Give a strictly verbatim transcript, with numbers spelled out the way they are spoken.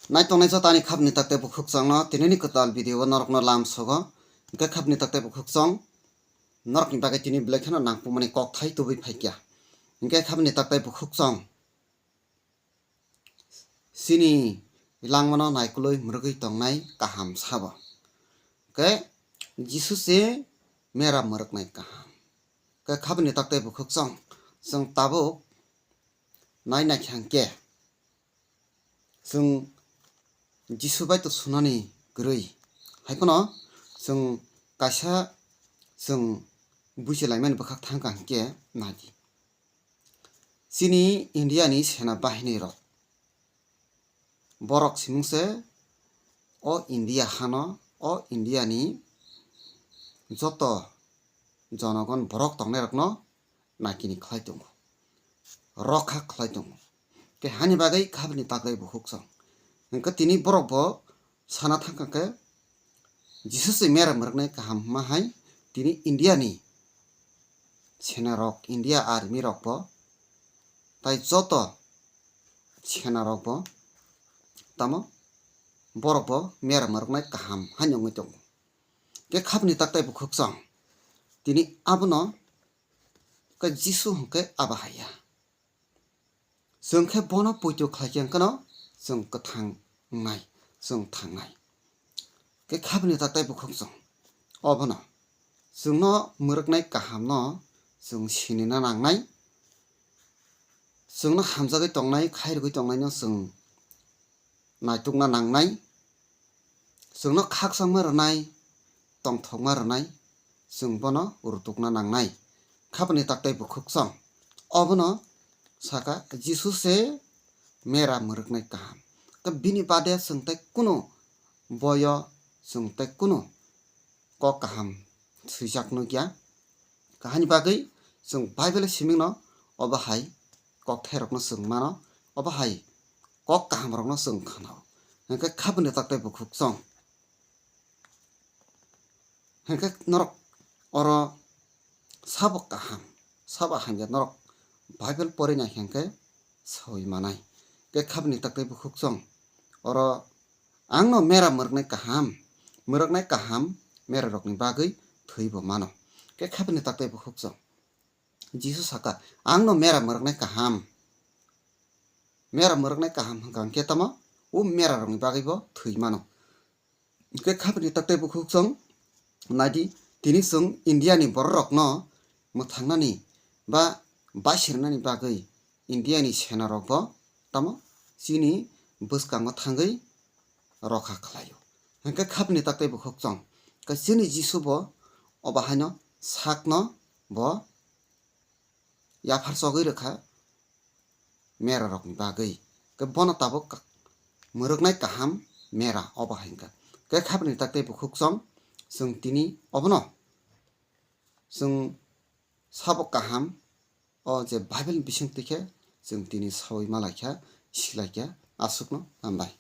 Nai tongnai joto ani khapni takte bukhuk chwngno tinini kwtal video o norokno lam sogo. Hwnkhe khapni takte bukhuk chwng norokni bagwi tini belai kheno nangkukmani kokthai tubui phaikya. Hwnkhe khapni takte bukhuk chwng chini langmano naikolwi mwrwgwi tongnai kaham sabo. Hwnkhe Jisu se mera mwrwknai kaham. Hwnkhe khapni takte bukhuk chwng, chwng tabuk nai naikha hwnkhe chwng Jisu bai to sunani kwrwi. Hai phano chwng kaisa chwng bujilaimani bwkhak thangkha hwnkhe nadi. Chini India ni sena bahini rok. Borok simung se o India hano, o India ni joto jonogon borok tongnai rokno nakini khlai tongo, rokha khlai tongo. Tei hani bagwi khapni taklai bukhuk chwng. Hwnkhe tini borok bo sana thangkha khe Jisu se mera mwrwknai kaham hwnma hai tini India ni sena rok, India army rok bo tai joto sena rok bo tamo borok bo mera mwrwknai kaham hai wngwi tongo. Khe khapni taktai bukhuk chwng tini abono khe Jisu hwnkhe abo haiya. Chwng khe bono poito khlai khe hwnkhe no chwng kwthang wngnai, chwng thangnai. Khe khapni taktai bukhuk chwng obono chwngno mwrwknai kahamno chwng sinina nangnai. Chwngno hamjagwi tongnai, khairogwi tongnaino chwng naitukna nangnai. Chwngno khakchangma rwnai, tongthokma rwnai, chwng bono rutukna nangnai. Khapni taktai bukhuk chwng. Obono saka Jisu se mera mwrwknai kaham. Khe bini bade chwng tei kunu boyo chwng tei kunu kok kaham swijak nukya. Kahani bagwi chwng Bible simingno obo hai kokthairokno chwng mano, obo hai kok kahamrokno chwng khanao. Hwnkhe khapni taktai bukhuk chwng. Hwnkhe norok oro sabo kaham, sabo hamya norok Bible pori nai hwnkhe sawi manai. Khe khapni taktai bukhuk chwng oro Angno mera mwrwknai kaham, mwrwknai kaham merarokni bagwi thwibo mano. Khe khapni taktai bukhuk chwng. Jisu saka, "Angno mera mwrwknai kaham." Mera mwrwknai kaham hwnkha hwnkhe tamo o merarokni bagwibo thwi mano. Khe khapni taktai bukhuk chwng, naidi, tini chwng India ni bororokno mwthangnani ba baisirnani bagwi India ni senarokbo tamo chini bwskango thangwi rokha khlaio. Hwnkhe khapni taktai bukhuk chwng. Khe chini Jisu bo obo haino sakno bo yaphar chogwi rwkha merarokni bagwi. Khe bono tabuk ka-, mwrwknai kaham mera obo hai wngkha. Khe khapni taktai bukhuk chwng, chwng tini obono chwng sabo kaham o je Bible bising twi khe chwng tini sawi malaikha, silaikha, aswkno hambai.